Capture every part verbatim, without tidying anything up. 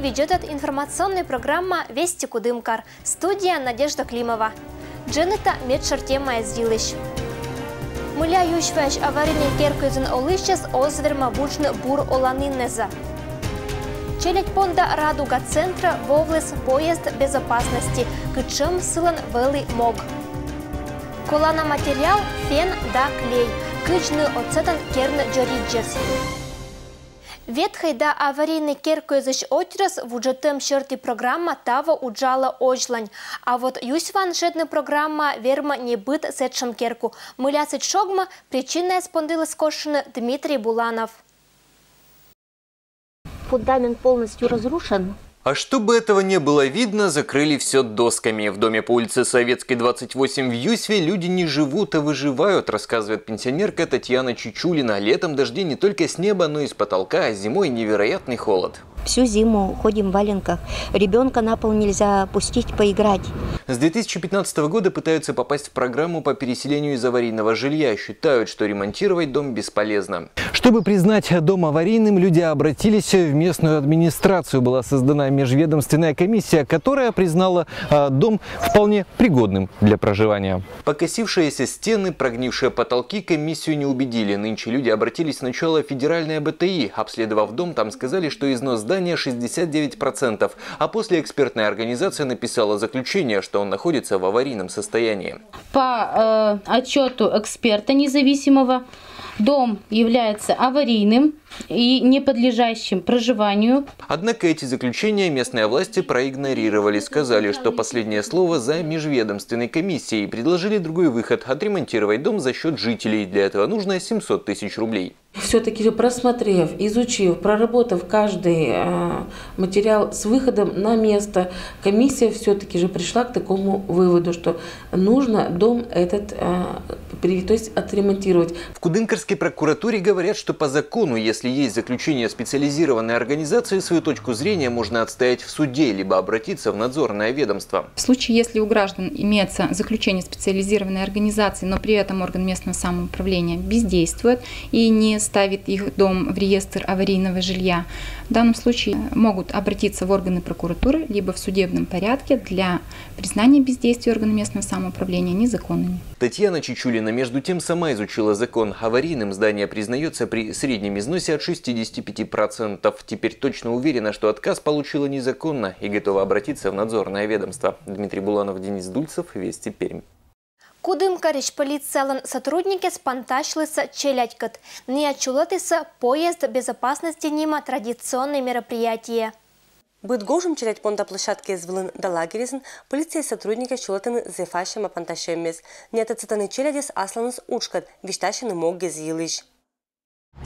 Видзӧдтӧд информационнӧй программа «Вести Кудымкар». Студияын Надежда Климова. Дженьыда медшӧр темаэз йылысь. Мыля Юсьваысь аварийнӧй керкаысь олысьӧс оз вермӧй вуджны бур оланіннэзӧ. Челядь понда «Радуга» центрӧ вӧвліс поезд безопасности, кутшӧм сылӧн вӧлі мог. Колана материал — фен да клей. Кыдз нӧ отсӧгӧн керны дзоридзьяс. Ветхӧй да аварийнӧй керкаысь отсӧгӧс вуджӧдтӧм сьӧрті программа таво уджалӧ озьлань. А вот Юсьваын шедны программа вермӧ небыд сэтшӧм керку. Мыля сідз шогмӧ, причинаэз понділіс кошкыны Дмитрий Буланов. Фундамент полностью разрушен. А чтобы этого не было видно, закрыли все досками. В доме по улице Советской, двадцать восемь в Юсьве люди не живут, а выживают, рассказывает пенсионерка Татьяна Чичулина. Летом дожди не только с неба, но и с потолка, а зимой невероятный холод. Всю зиму ходим в валенках. Ребенка на пол нельзя пустить поиграть. С две тысячи пятнадцатого года пытаются попасть в программу по переселению из аварийного жилья. Считают, что ремонтировать дом бесполезно. Чтобы признать дом аварийным, люди обратились в местную администрацию. Была создана межведомственная комиссия, которая признала а, дом вполне пригодным для проживания. Покосившиеся стены, прогнившие потолки комиссию не убедили. Нынче люди обратились сначала в федеральное БТИ. Обследовав дом, там сказали, что износ здания шестьдесят девять процентов. А после экспертная организация написала заключение, что он находится в аварийном состоянии. По э, отчету эксперта независимого, дом является аварийным и не подлежащим проживанию. Однако эти заключения местные власти проигнорировали. Сказали, что последнее слово за межведомственной комиссией, и предложили другой выход — отремонтировать дом за счет жителей. Для этого нужно семьсот тысяч рублей. Все-таки же просмотрев, изучив, проработав каждый э, материал с выходом на место, комиссия все-таки же пришла к такому выводу, что нужно дом этот э, при, то есть отремонтировать. В Кудымкарской прокуратуре говорят, что по закону, если есть заключение специализированной организации, свою точку зрения можно отстоять в суде либо обратиться в надзорное ведомство. В случае, если у граждан имеется заключение специализированной организации, но при этом орган местного самоуправления бездействует и не ставит их дом в реестр аварийного жилья, в данном случае могут обратиться в органы прокуратуры либо в судебном порядке для признания бездействия органа местного самоуправления незаконными. Татьяна Чичулина, между тем, сама изучила закон. Аварийным здание признается при среднем износе от шестидесяти пяти процентов. Теперь точно уверена, что отказ получила незаконно, и готова обратиться в надзорное ведомство. Дмитрий Буланов, Денис Дульцев, Вести, Пермь. Кудымкарысь полициялӧн сотрудникъяс пантасьлісӧ челядькӧд. Найӧ чулӧдісӧ «Поезд безопасности» нима традиционнӧй мероприятие. Быд гожӧм челядь понда площадкаэз вылын да лагерезын полиция сотрудникъяс чулӧдтӧны зэв ачым пантасьӧммес. Найӧ тӧдсӧдтӧны челядьӧс асланыс уджкӧд, висьтасьӧны моггез йылысь.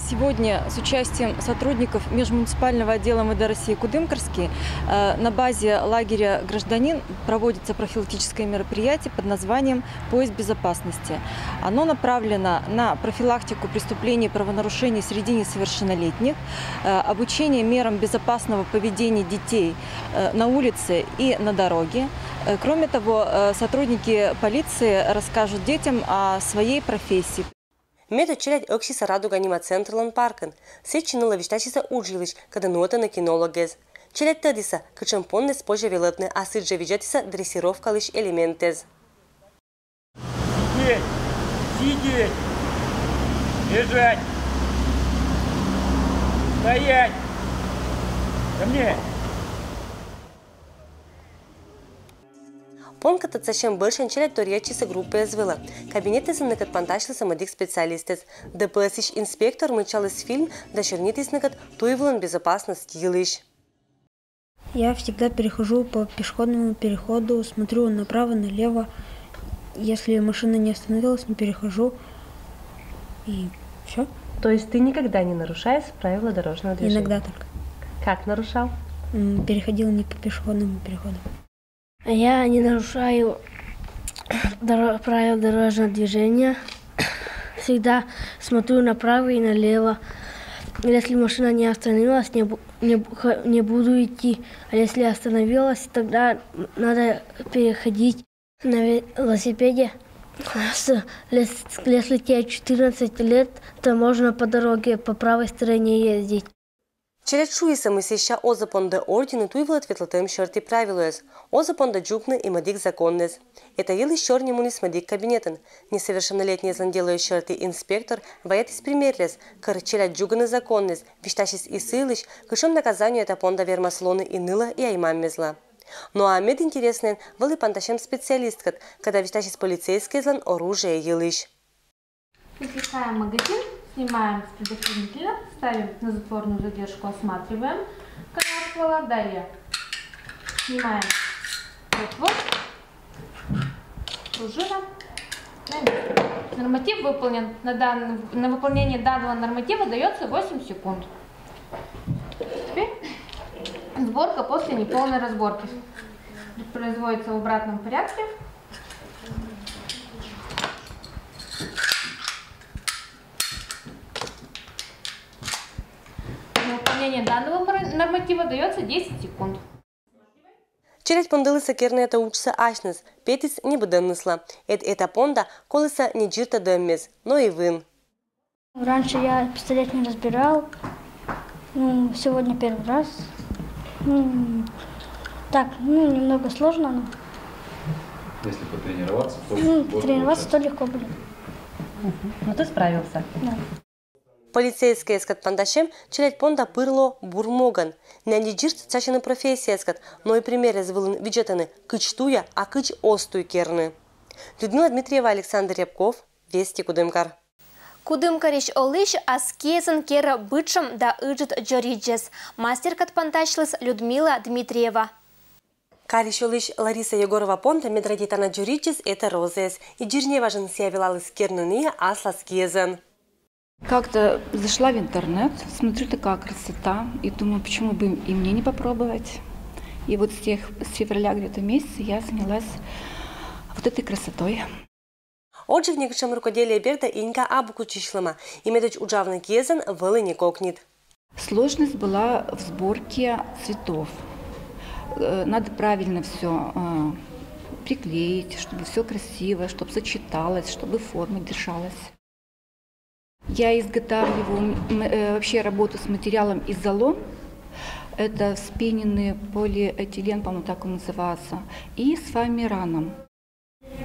Сегодня с участием сотрудников межмуниципального отдела МВД России Кудымкарский э, на базе лагеря «Гражданин» проводится профилактическое мероприятие под названием «Поезд безопасности». Оно направлено на профилактику преступлений и правонарушений среди несовершеннолетних, э, обучение мерам безопасного поведения детей э, на улице и на дороге. Э, Кроме того, э, сотрудники полиции расскажут детям о своей профессии. Медводз челядь ӧксисӧ «Радуга» нима центрлӧн паркын. Сэтчӧ нылӧ висьтасисӧ удж йылысь, кӧдӧ нуӧдтӧны кинологӧс. Челядь тӧдісӧ, кутшӧм понныс позьӧ велӧдны, а сідзжӧ видзӧдісӧ дрессировкалысь элементъясӧс. Сидеть! Сидеть! Лежать! Стоять! Ко мне! Понкӧд тӧдсасьӧм бӧрсянь челядь торъятчисӧ группаяс вылӧ. Кабинетъясын ныкӧд пантасьлісӧ мӧдик специалистӧс. ДПС-ысь инспектор мыччаліс фильм да сёрнитіс ныкӧд туй вылын безопасность йылысь. Я всегда перехожу по пешеходному переходу, смотрю направо, налево. Если машина не остановилась, не перехожу. И все. То есть ты никогда не нарушаешь правила дорожного движения? Иногда только. Как нарушал? Переходил не по пешеходному переходу. Я не нарушаю правила дорожного движения. Всегда смотрю направо и налево. Если машина не остановилась, не, не, не буду идти. А если остановилась, тогда надо переходить. На велосипеде, если тебе четырнадцать лет, то можно по дороге по правой стороне ездить. Челядь шуисӧ, мый сэсся оз-ӧ пондӧ орденын туй вылӧ ветлӧтӧм сьӧрті правилӧяс. Оз-ӧ пондӧ дзугны и мӧдік законныс. Эта йылысь сёрни муніс мӧдік кабинетын. Несовершеннолетнейяслӧн делӧяс сьӧрті инспектор вайӧдіс примеръяс, кӧр челядь дзугӧны законныс, висьтасис и сы йылысь, кутшӧм наказание эта понда вермас лоны и нылӧ, и ай-маммезлы. Но а мед интереснӧйӧн вӧлі пантасьӧм специалисткӧд, кӧда висьтасис полицейскӧйяслӧн оружие йылысь. Притыкаем магазин, снимаем с предохранителя, ставим на затворную задержку, осматриваем канал ствола. Далее снимаем затвор, пружина. На место. Норматив выполнен. На, дан... на выполнение данного норматива дается восемь секунд. Теперь сборка после неполной разборки производится в обратном порядке. На выполнение данного норматива дается десять секунд. Челядь пондылісӧ керны эта уджсӧ асьныс, петіс небыдӧнныслы. Эд эта понда колісӧ не дзирдыны дӧммес, но и вын. Раньше я пистолет не разбирал. Ну, сегодня первый раз. Ну, так, ну, немного сложно, но... Если потренироваться, то... Ну, потренироваться, то легко будет. Мгм. Ну, ты справился. Да. Полицейскӧйяскӧд пантасьӧм челядь понда пыр лоӧ бур могӧн. Нэнди дзирд часьӧны профессияяскӧд, но и примеръяс вылын видзӧдӧны, кыдз туйӧ, а кыдз оз туй керны. Людмила Дмитриева, Александр Рябков, Вести, Кудымкар. Кудымкарысь олысь ас киӧзӧн керӧ бытшӧм да ыджыд дзоридзьӧс. Мастеркӧд пантасьліс Людмила Дмитриева. Карысь олысь Лариса Егорова понда мед радейтана дзоридзьӧс эта розаяс. И дзирневажӧн сійӧ велаліс керны нейӧ аслас киӧзӧн. Как-то зашла в интернет, смотрю, такая красота, и думаю, почему бы и мне не попробовать. И вот с тех, с февраля где-то месяца я занялась вот этой красотой. Ӧтчыд некутшӧм рукоделие бердӧ инька абу кутчысьлӧма, и медводз уджавны киӧзӧн вӧлі некокнит. Сложность была в сборке цветов. Э, надо правильно все приклеить, чтобы все красиво, чтобы сочеталось, чтобы форма держалась. Я изготавливаю м, э, вообще работу с материалом изолон. Это вспененный полиэтилен, по-моему, так он называется, и с фоамираном.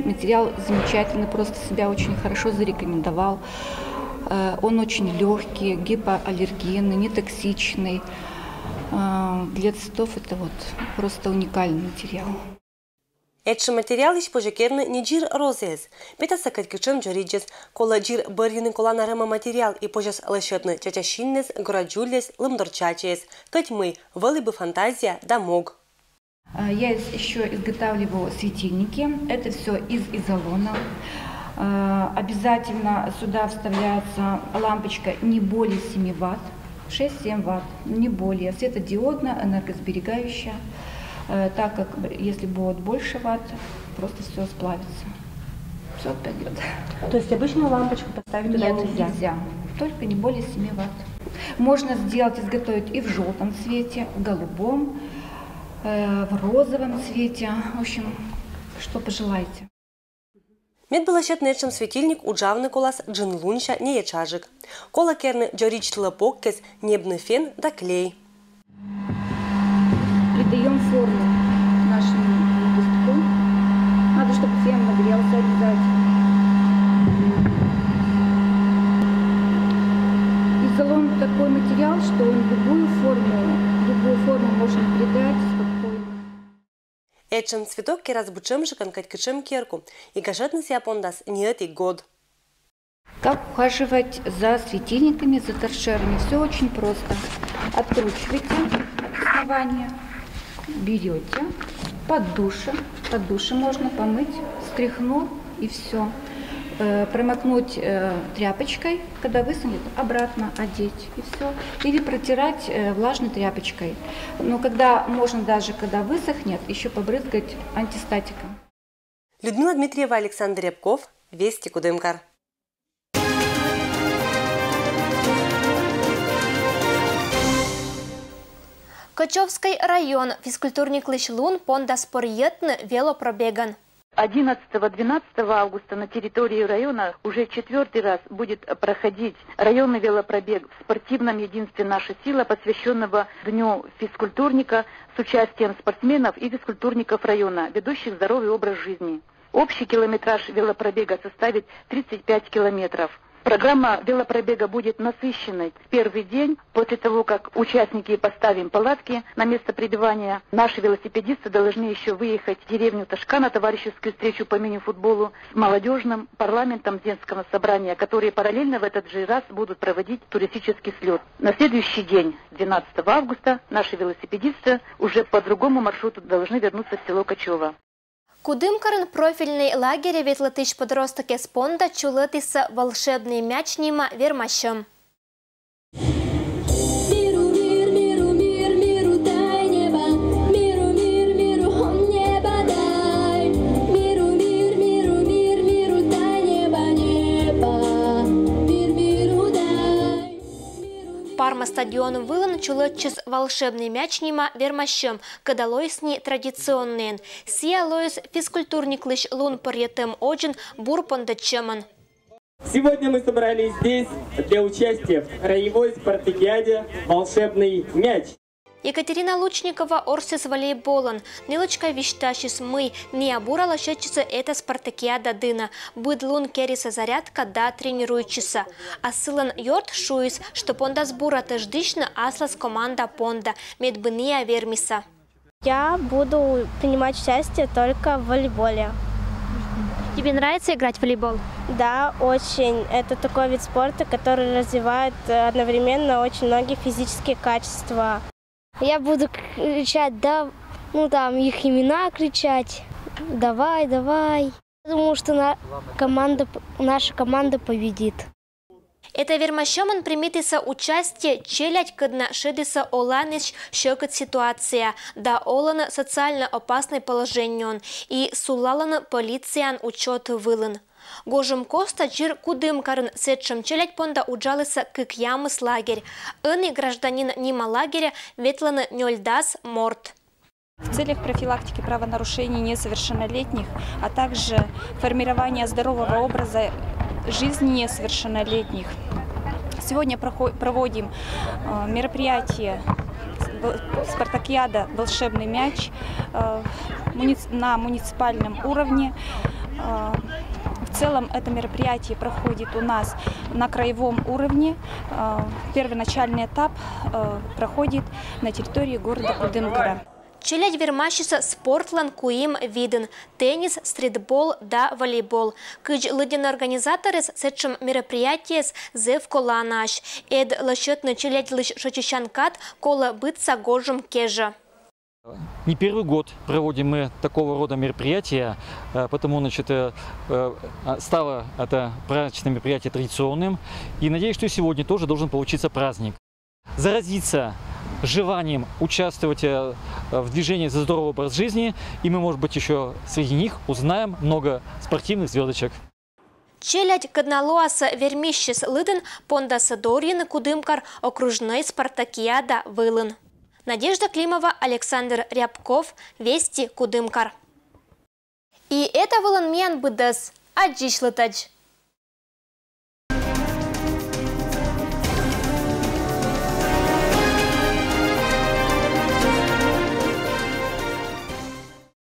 Материал замечательный, просто себя очень хорошо зарекомендовал. Э, Он очень легкий, гипоаллергенный, нетоксичный. Э, Для цветов это вот просто уникальный материал. Этшӧм материалысь позьӧ керны не дзир розаяс. Петас кӧть кутшӧм дзоридзьӧс. Колӧ дзир бӧрйыны колана рӧма материал и позяс лӧсьӧдны чача синнӧс, гора дзуляс, лымдор чачаяс. Кӧть мый, вӧлі бы фантазия да мог. А, Я еще изготавливаю светильники. Это все из изолона. А, Обязательно сюда вставляется лампочка не более семи ватт, шесть-семь ватт, не более. Светодиодная, энергосберегающая, э, так как б- если будет больше ватт, просто все сплавится. Все отпадет. То есть обычную лампочку поставить туда Нет, нельзя? Нельзя. Только не более семи ватт. Можно сделать, изготовить и в желтом цвете, в голубом, э, в розовом цвете. В общем, что пожелаете. Мед бы лӧсьӧдны этшӧм светильник, уджавны колас джынлунся нейӧ тшажык. Колӧ керны дзоридзлы пок кез, ньӧбны фен да клей. Придаём форму нашему лепестку. Надо, чтобы фен нагрелся обязательно. Изолон такой материал, что он любую форму, любую форму можно придать спокойно. Этшӧм цветок керас бытшӧмджыкӧн кӧть кутшӧм керку, и гажӧдны сійӧ пондас не ӧти год. Как ухаживать за светильниками, за торшерами? Все очень просто. Откручиваете основание, берете под душем, под душем можно помыть, стряхнул и все. Промокнуть э, тряпочкой, когда высохнет, обратно одеть и все. Или протирать э, влажной тряпочкой. Но когда можно даже, когда высохнет, еще побрызгать антистатиком. Людмила Дмитриева, Александр Рябков, Вести, Кудымкар. Кочевскӧй район физкультурниклысь лун пондас порйӧдны велопробегӧн. Одиннадцатого-двенадцатого августа на территории района уже четвертый раз будет проходить районный велопробег в спортивном единстве «Наша сила», посвященного Дню физкультурника, с участием спортсменов и физкультурников района, ведущих здоровый образ жизни. Общий километраж велопробега составит тридцать пять километров. Программа велопробега будет насыщенной. В первый день, после того, как участники поставим палатки на место пребывания, наши велосипедисты должны еще выехать в деревню Ташка на товарищескую встречу по мини-футболу с молодежным парламентом детского собрания, которые параллельно в этот же раз будут проводить туристический слет. На следующий день, двенадцатого августа, наши велосипедисты уже по другому маршруту должны вернуться в село Кочево. Кудымкарын профильный лагере ветлытӥсь подростокъёс понда чулӧдысьлы «Волшебный мяч» нима вермасьӧм. Парма стадион вылын чулӧдчис «Волшебный мяч» нима вермасьӧм, кӧда лоис ни традиционнӧйӧн. Сійӧ лоис физкультурниклысь лунпӧрйӧтӧм озьын бур пондӧдчӧмӧн. Сегодня мы собрались здесь для участия в краевой спартакиаде «Волшебный мяч». Екатерина Лучникова ворсіс волейболӧн. Нылочка висьтасис, мый нылъя бура лӧсьӧдчисӧ эта спартакиада дынӧ. Быд лун керисӧ зарядка да тренируйтчисӧ. А сылӧн ёрт шуис, что пондас бура тӧждысьны аслас команда понда, медбы нылъя вермисӧ. Я буду принимать участие только в волейболе. Тебе нравится играть в волейбол? Да, очень. Это такой вид спорта, который развивает, э, одновременно очень многие физические качества. Я буду кричать, да, ну, там, их имена кричать. Давай, давай. Думаю, что на-, команда п-, наша команда победит. Эта вермасьӧмӧн примитісӧ участие челядь, кӧдна шедісӧ оланысь сьӧкыд ситуация да олӧны социально опасный положениеын и сулалӧны полицияын учёт вылын. Гожӧм коста чир Кудымкарын сэтшӧм челядь понда уджалісӧ кыкъямыс лагерь. Ӧні «Гражданин» нима лагере ветлӧны нёльдас морт. В целях профилактики правонарушений несовершеннолетних, а также формирования здорового образа жизни несовершеннолетних, сегодня прохо-, проводим, э, мероприятие в-, спартакиада «Волшебный мяч», э, муниц-, на муниципальном уровне. Э, в целом это мероприятие проходит у нас на краевом уровне. Э, первоначальный этап, э, проходит на территории города Кудымкара. Челядь вермасисӧ спортлӧн куим видын: теннис, стритбол да волейбол. Кыдз лыддьӧны организаторъёс, сэтшӧм мероприятиеыс зэв коланаӧсь. Ӧд лӧсьӧдны челядьлысь шойччасян кад колӧ быдса гожӧм кежӧ. Не первый год проводим мы такого рода мероприятия, э, потому, значит, э, э, а, стало это праздничное мероприятие традиционным. И надеюсь, что и сегодня тоже должен получиться праздник. Заразиться желанием участвовать, э, в движении «За здоровый образ жизни», и мы, может быть, ещё среди них узнаем много спортивных звёздочек. Челядь, кӧдна лоасӧ вермисьыс лыдын, пондасӧ дорйыны Кудымкар окружнӧй спартакиада вылын. Надежда Климова, Александр Рябков, «Вести», Кудымкар. И эта вылын миян быдӧс. Адӟисьлытӧдз.